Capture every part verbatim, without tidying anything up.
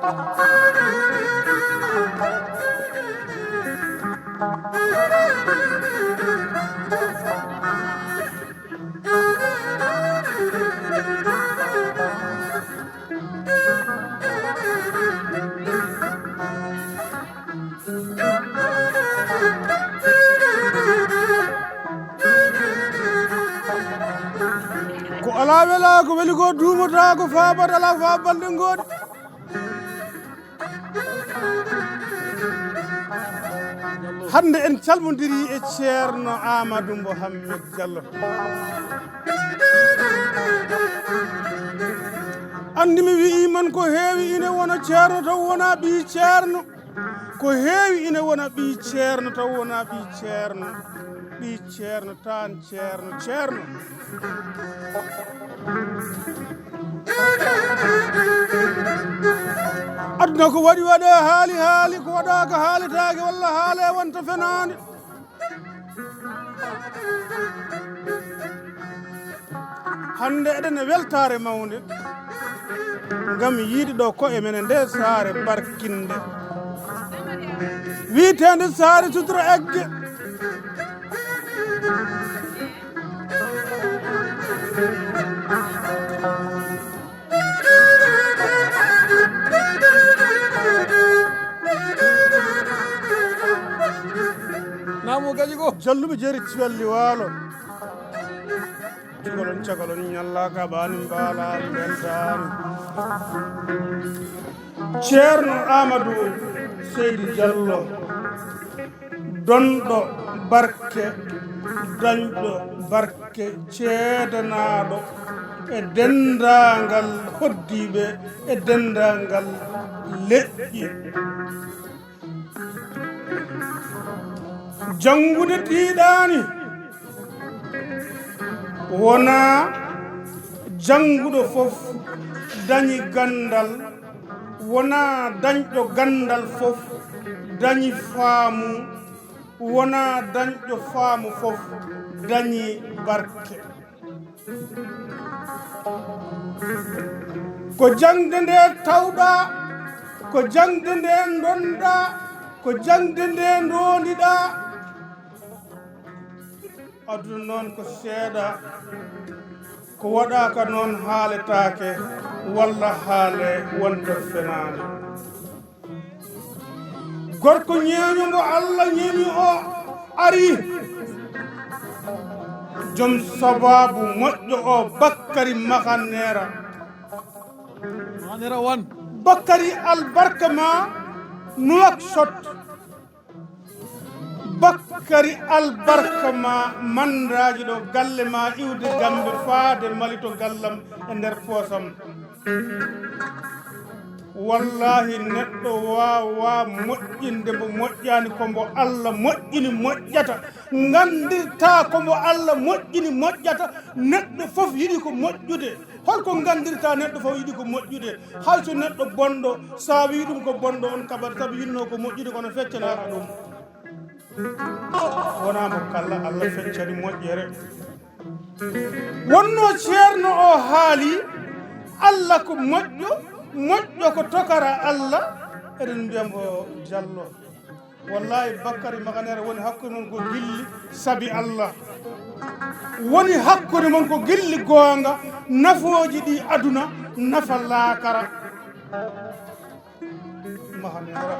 Ko alaa welaa ko weli ko duumotaako, faabat alaa faabalde ngoodi. Hannde en calmondiri e Ceerno Amadou Mohamed Diallo. Anndi mi wi'i man ko heewi ine wona ceerno taw wona ɓii ceerno. Ko heewi ine wona ɓii ceerno taw wona ɓii ceerno. Ɓii ceerno taan ceerno ceerno. Aduna ko waɗi waɗe haali haali, ko waɗaaka haaletaake walla haale wonta fenaande. Hannde eɗen e weltaare mawnde ngam yiide ɗo ko e menen nde saare barkinde wiiteende saare sutura egge. Namu gaji ko jalluɓe jeeri ciwalli waalo. Cugolon cagalon ñalla kaɓani mbaala mbeltaani. Ceerno Amadou Seydi Diallo, donɗo barke, dañɗo barke, ceedanaaɗo e denndaangal hoddiiɓe e denndaangal leƴƴi. Janngude tiiɗaani, wonaa jannguɗo fof dañi ganndal, wonaa dañɗo ganndal fof dañi faamu, wonaa dañɗo faamu fof dañi barke. Ko jaŋde nde tawɗaa, ko jaŋde nde ndonɗaa, ko jaŋde nde ndoondiɗaa. Aduna noon ko seeɗa, ko waɗaaka noon haaletaake, walla haale wonta fenaande. Gorko ñeeño mo Allah ñeemi o ari. Joom sabaabu moƴƴo o, Bakkari Mahanera. Mahanera wan. Bakkari albarka ma Nouakchott. Bakkari albarka ma mandaaji ɗo galle ma iwde Gambe faade Mali to gallam e nder poosam. Wallahi, neɗɗo waawaa moƴƴinde mbo moƴƴaani ko mbo Allah moƴƴini moƴƴata. Nganndirtaa ko mbo Allah moƴƴini moƴƴata. Neɗɗo fof yiɗi ko moƴƴude. Holko nganndirtaa neɗɗo fof yiɗi ko moƴƴude? Hay so neɗɗo bonɗo, so a wii ɗum ko bonɗo, on kaɓat, sabu yiɗnoo ko moƴƴude, kono feccanaaka ɗum. Wonaa mo kala Allah feccani moƴƴere. Wonno ceerno o haali, Allah ko moƴƴo, moƴƴo ko tokara Allah, eɗen mbiya mbo Jallo. Wallahi, Bakkari Maganere woni hakkunde mon ko gilli sabi Allah. Woni hakkunde mon ko gilli goonga, nafooji ɗi aduna, nafa laakara. Mahanera.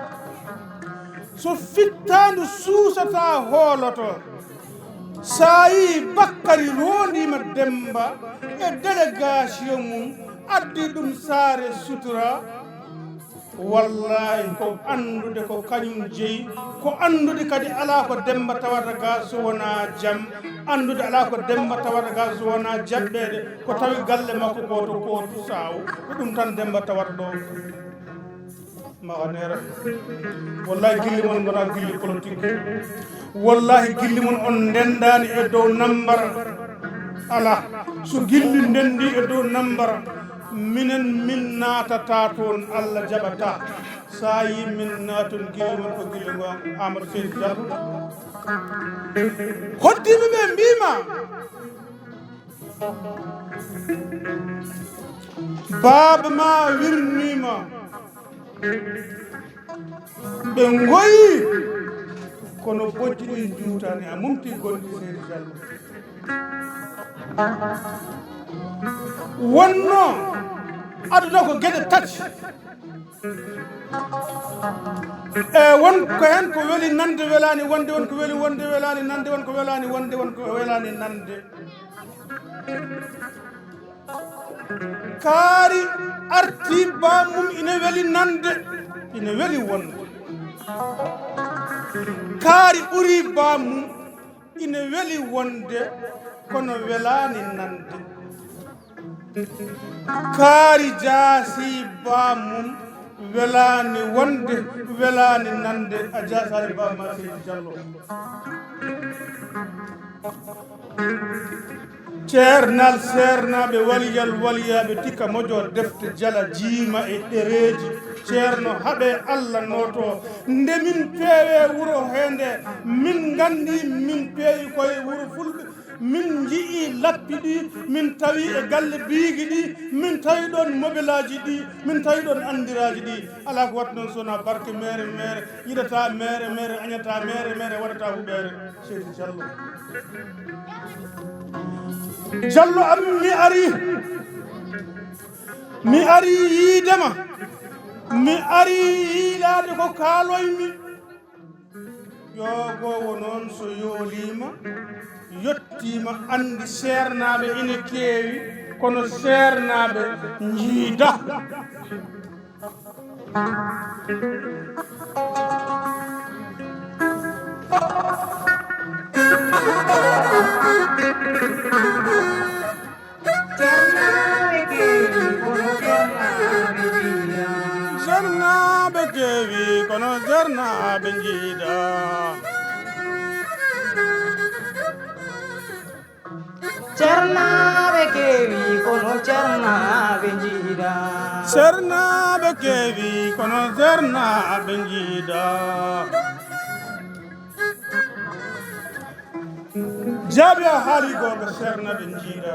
So fittaandu suusataa hooloto. So a yii Bakkari roondiima Demmba e délégation mum, addi ɗum saare sutura. Wallahi, ko anndude ko kañum jeyi, ko anndude kadi alaa ko Demmba tawata ga so wonaa jam, anndude alaa ko Demmba tawata ga so wonaa jaɓɓeede, ko tawi galle makko gooto kootu saawo, ko ɗum tan Demmba tawata ɗo. Maganera. Wallahi, gilli mon ngonaa gilli politique. Wallahi, gilli mon on ndendaani e dow nambara. Alaa. So gilli ndendi e dow nambara, minen min naatata toon, Allah jaɓata. So a yii min naatun gilli mon ko gilli ngo Amadou Seydi Diallo. Hoddiiɓe ɓe mbiima, baaba ma wirniima. Ɓe ngoyi, kono bojji ɗin juutani, a mumti gonɗi Seydi Jallo. Wonno aduna ko geɗe tati. E won ko hen ko weli nande, welani wonde, won ko weli wonde, welani nande, won ko welani wonde, won ko welani nande. Kaari arti bamum ina weli nande, ina weli wonde. Kaari ɓuri bamum ina weli wonde, kono welani nande. Kaari jaasi bamum, welani wonde, welani nande, a jaasani bamum, Seydi Jallo. Ceernal seernaaɓe, waliyal waliyaaɓe, tikka mojo defte, jala jiima e ɗereeji. Ceerno haɓe Allah nooto. Nde min peewe wuro hee nde, min nganndi min peewi koye wuro Fulɓe. Min nji'i lappi ɗi, min tawi e galle biigi ɗi, min tawi ɗon mobelaaji ɗi, min tawi ɗon anndiraaji ɗi. Alaa ko waɗi noon so wonaa barke meere meere, yiɗata meere meere, añata meere meere, waɗata huɓeere. Seydi Jallo. Jallo am, mi ari. Mi ari yiidema. Mi ari yiilaade ko kaaloymi. Ƴoogoowo noon so yooliima, yettiima, anndi seernaaɓe ina keewi, kono seernaaɓe njiida. Ceernaaɓe keewi, kono ceernaaɓe njiida. Ceernaaɓe keewi, kono ceernaaɓe njiida. Ceernaaɓe keewi, kono ceernaaɓe njiida. Ceernaaɓe keewi, kono ceernaaɓe njiida. Jaabi, a haali goonga, ceernaaɓe njiida.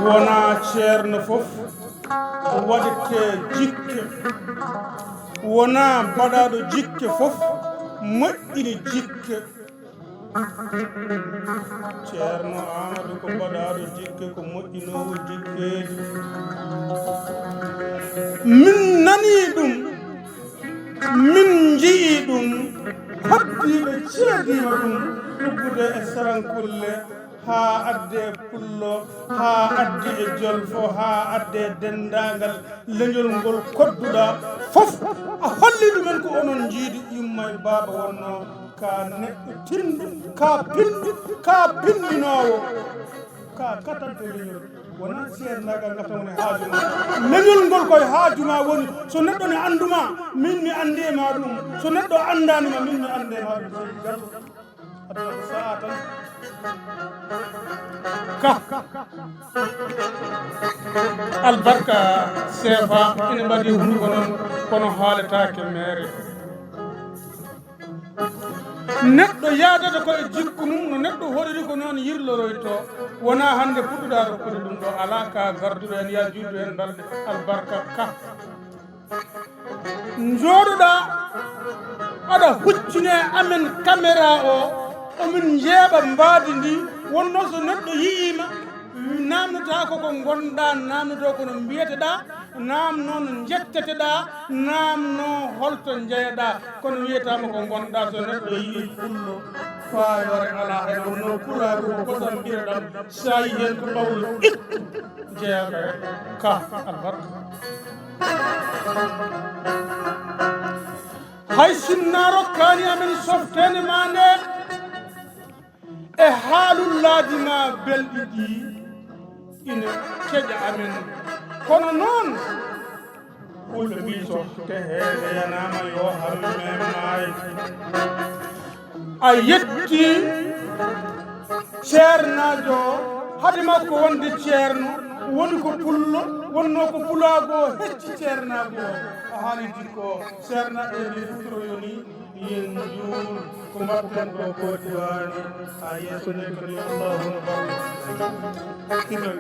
Wonaa ceerno fof waɗete jikke. Wonaa baɗaaɗo jikke fof moƴƴini jikke. Ceerno Aamadu ko baɗaaɗo jikke, ko moƴƴinoowo jikkeeji. Min nanii ɗum, min nji'ii ɗum, hoddiiɓe ceediima ɗum, tuggude e Sarankulle, haa adde Pullo, haa adde e Jolfo, haa adde denndaangal leñol ngol kodduɗaa fof. A holli ɗumen ko onon njiidi yumma e baaba wonnoo ka neɗɗo tinɗo, ka pinɗo, ka pinɗinoowo, ka katante leñol. Wonaa seernaagal ngal tan woni haaju ma. Leñol ngol koye haaju ma woni. So neɗɗo ne anndu ma, min mi anndi e ma ɗum. So neɗɗo anndaani ma, min mi anndi e ma ɗum. Seydi Jallo. Aduna ko sa'a tan. Ka. Albarka seefa ina mbaɗi hunduko noon, kono haaletaake meere. Neɗɗo yaadata ko e jikku mum, no neɗɗo hoɗiri ko noon yirloroyto. Wonaa hannde puɗɗuɗaa rokkude ɗum ɗo, alaa ka garduɗo heen, yaa juutdu heen balɗe. Albarka ka. Njooɗoɗaa, aɗa huccine amen caméra o, omin njeeɓa mbaadi ndi, wonno so neɗɗo yi'iima, naamnotaako ko ngonɗaa naamnotoo, kono mbiyeteɗaa, naamnoo no njetteteɗaa, naamnoo holto njeyeɗaa, kono wiyetaama ko ngonɗaa. So neɗɗo yi'ii pullo, faayoore alaa, hay wonno pulaagu ko kosam ɓireɗam, so a yii heen ko ɓawlo ittu. Jeyaaka e ka albarka. Hay sinno a rokkaani amen softeende ma nde e haalullaaji ma belɗi ɗi ina keƴa amen. Kono noon, Fulɓe mbii so teheede yanaama yo hamme maay. A yetti ceernaajo o, hade makko wonde ceerno, woni ko pullo, wonnoo ko pulaagu o hecci ceernaagu o. A haali jikko o, ceernaaɓe mbii futuro yoni, yen njuul ko mbaɗten ɗo ko diwaani. A yeeso ne kadi Allahu Akbar. Kiɗal.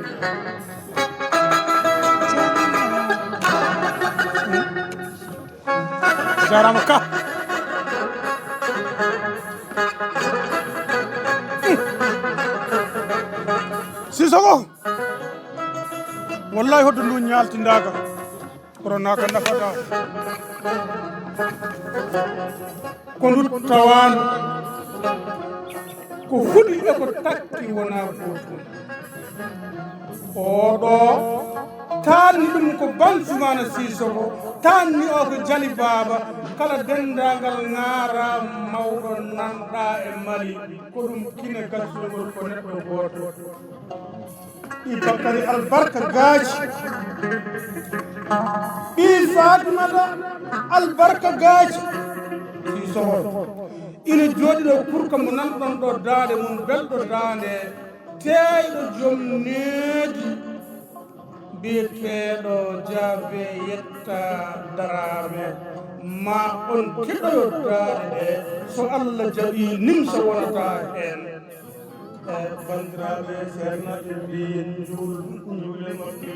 Jarama ka. Sisoko. Wallahi hoto ndu ñaaltindaka. Kono naka nafata. Ko ndu tawano. Ko huɗi e ko takki wona gotum. Oɗo tanni ɗum ko Ban Sumana Sisoko, tanni o ko Jali Baba, kala dendagal ŋaara mawɗo nanɗa e Mali, ko ɗum kine gasugol ko neɗɗo goto. I Bakari Albarka Gaaji, ɓi Fatimata Albarka Gaaji, Sisoko. Ina jooɗi ɗo kurka mo nanɗon ɗo daande mum, belɗo daande, teeyɗo joom needi, biyeteeɗo Jaabe Yetta Daraame. Ma on keɗoyo daande ɗe, so Allah jaɓi, nimsa wonata heen. E banndiraaɓe, seernaaɓe mbiyen njuul, njuule maɓɓe.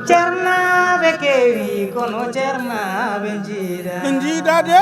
Cernaaɓe keewi, kono cernaaɓe njiida. Ɓe njiida de.